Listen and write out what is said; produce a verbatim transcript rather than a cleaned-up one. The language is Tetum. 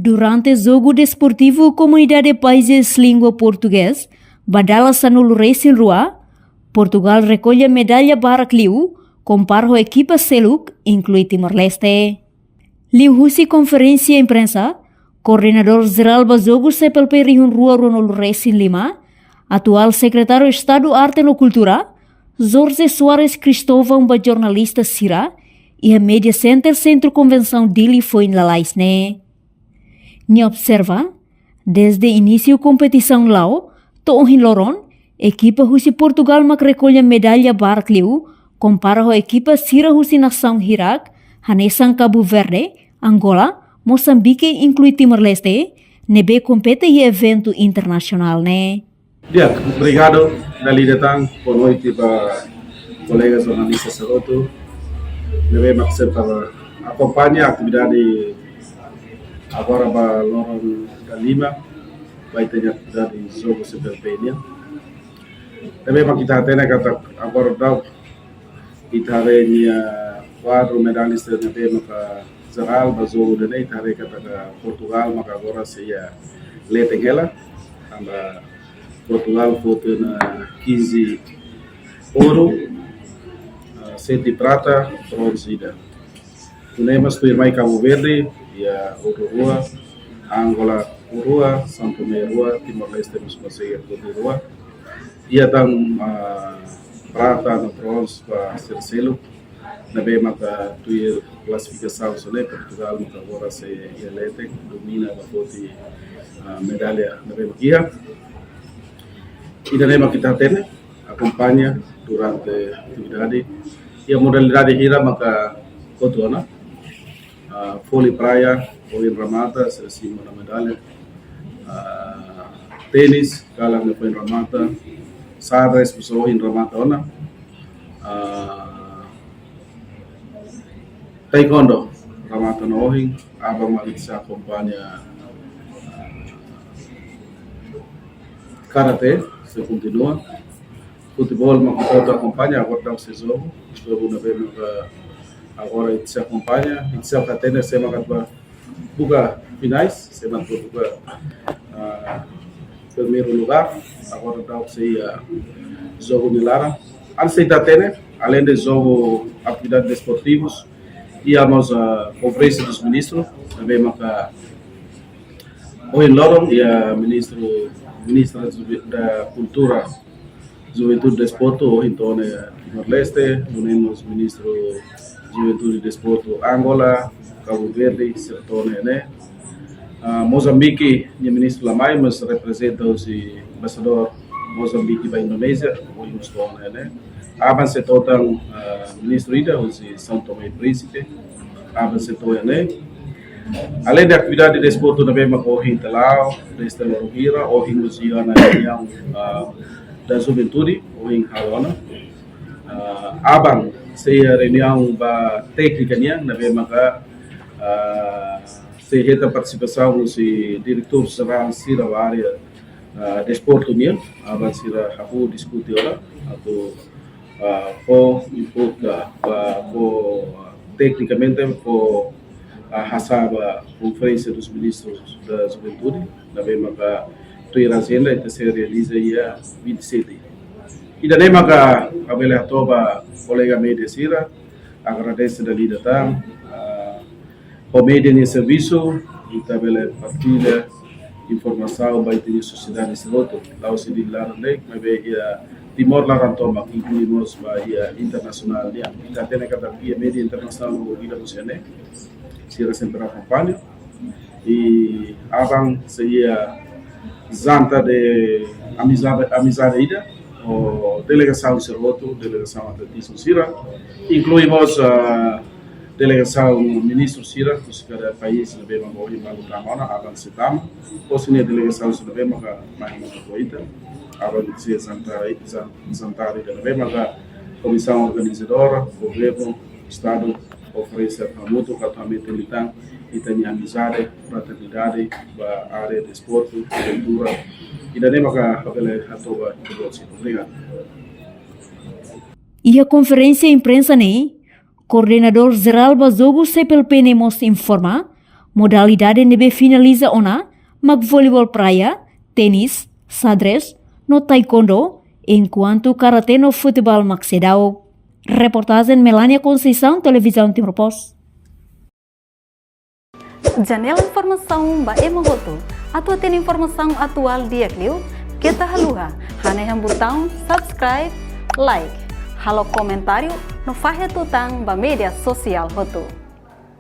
Durante jogu desportivu Komunidade Países Língua Portugés, ba dala sanulu-resin-rua, Portugal rekolla medalla barak liu, kompara ho ekipa seluk, inklui Timor-Leste. Liuhusi konferénsia imprensa, Koordenadór Jerál ba Jogu C P L P rihun rua ruanulu-resin-lima, atuál Sekretáriu Estadu Arte no Kultura, Jorge Soares Cristóvão ba jornalista sira, iha Media Center Sentru Konvensaun Dili foin lalais ne'e. Nia observa, desde inísiu kompetisaun la'o, to'o ohin loron, ekipa husi Portugal mak rekolla medalla barak liu, kompara ho ekipa sira husi nasaun hirak, hanesan Kabu Verde, Angola, Mosambike, inklui Timor-Leste, ne'ebé kompete iha eventu internasionál ne'e. Di'ak, obrigadu, dala ida tan, boa noite ba kolega jornalista sira hotu, ne'ebé mak sempre akompaña atividade agora ba loron dalima, ba ita-nia atividade jogu C P L P nian. Ne'ebé mak ita hatene katak agora daudaun ita haree nia kuadru medalista ne'ebé maka jerál ba jogu ida-ne'e, ita haree katak Portugal maka agora sei iha leten hela, tanba Portugal fó tiha ona kinze ouro, ah, sete prata, bronze ida. Nune'e mós tuirmai Kabu Verde iha ouro rua, Angola rua, São Tomé rua, Timor-Leste mós konsege iha rua. Iha tan, ah, prata no bronze ba sira seluk, ne'ebé maka tuir klasifikasaun sira-ne'e, Portugal maka agora sei iha leten, domina ba foti, ah, medalla ne'ebé maka iha. Ida-ne'e mak ita hatene, akompaña durante atividade. Iha modalidade hira maka kotu ona. Ah, vólei praia, ohin remata, sira simu ona medalla. Ah, tenis, kalan ne'e foin remata. Xadrez, mós ohin remata ona. Ah, taekwondo, remata ona ohin, aban mak sei akompaña karate, sei kontinua. Futeból mak ita hotu akompaña, agora daudaun sei jogu. Jogu ne'ebé maka agora ita sei akompaña, ita sei hatene sé mak atu ba buka finais, sé mak atu ba buka, ah, primeiru lugár, agora daudaun sei iha jogu nia laran. Hanesan ita hatene, aleinde jogu, atividade desportivus, iha mós, ah, Konferénsia dos Ministrus, ne'ebé maka ohin loron iha Ministru, Ministra da Juve-, da Kultura, Juventude e Desportu, ohin to'o ona iha Timor-Leste, nune'e mós Ministru Juventude e Desportu Angola, Kabu Verde, sira to'o ona iha ne'e. Ah, Mozambike nia ministru la mai, mas reprezenta husi embaixadór Mozambike ba Indonézia, ohin mós to'o ona iha ne'e. Aban sei to'o tan, ah, ministru ida husi São Tomé e Príncipe, aban sei to'o iha ne'e. Aleinde atividade desportu ne'ebé mak ohin ita la'o, dezde loron hira, ohin mós iha ona reuniaun, ah, da juventude, ohin halo ona. Ah, aban sei iha reuniaun ba téknika nian, ne'ebé maka, ah, sei hetan partisipasaun husi diretór jerál sira ba área, ah, desportu nian, aban sira hahú diskute ona, atu, ah, fó input ka, ah, fó, ah, teknikamente fó, ah, hasa'e ba Konferénsia dos Ministrus da Juventude, ne'ebé maka tuir ajenda ita sei realiza iha vinte e sete. Ida-ne'e maka ha'u bele hato'o ba kolega média sira, agradese dala ida tan, ah, ho média nia servisu, ita bele partilla informasaun ba ita-nia sosiedade sira hotu, la'ós iha Dili laran de'it, maibé iha Timor laran tomak, inklui mós ba iha internasionál nian. Ita hatene katak iha média internasionál ida mós iha ne'e, sira sempre akompaña. I aban sei iha janta de amizade, amizade ida, ho delegasaun sira hotu, delegasaun atletizmu sira, inklui mós, ah, delegasaun ministru sira husi kada país ne'ebé mak ohin balu tama ona, aban sei tama. Ho sira-nia delegasaun sira ne'ebé maka mai maka ho ita. Aban sei janta, jan-, janta ida ne'ebé maka komisaun organizadora, governu, Estadu, oferese hamutuk atu hametin liután ita-nia amizade, fraternidade ba área desportu, kultura. Ida-ne'e maka ha'u bele hato'o ba ita-boot sira. Obrigadu. Iha konferénsia imprensa ne'e, Koordenadór Jerál ba Jogu C P L P ne'e mós informa, Modalidade ne'ebé finaliza ona mak voleibol praia, tenis, xadrez, no taekwondo, enkuantu karate no futeból mak seidauk. Reportajen Melania Conceição, Televizaun Timor Post. Janela informasaun ba ema hotu. Atu hatene informasaun atuál di'ak liu, keta haluha hanehan butaun subscribe, like, halo komentáriu no fahe tutan ba média sosiál hotu.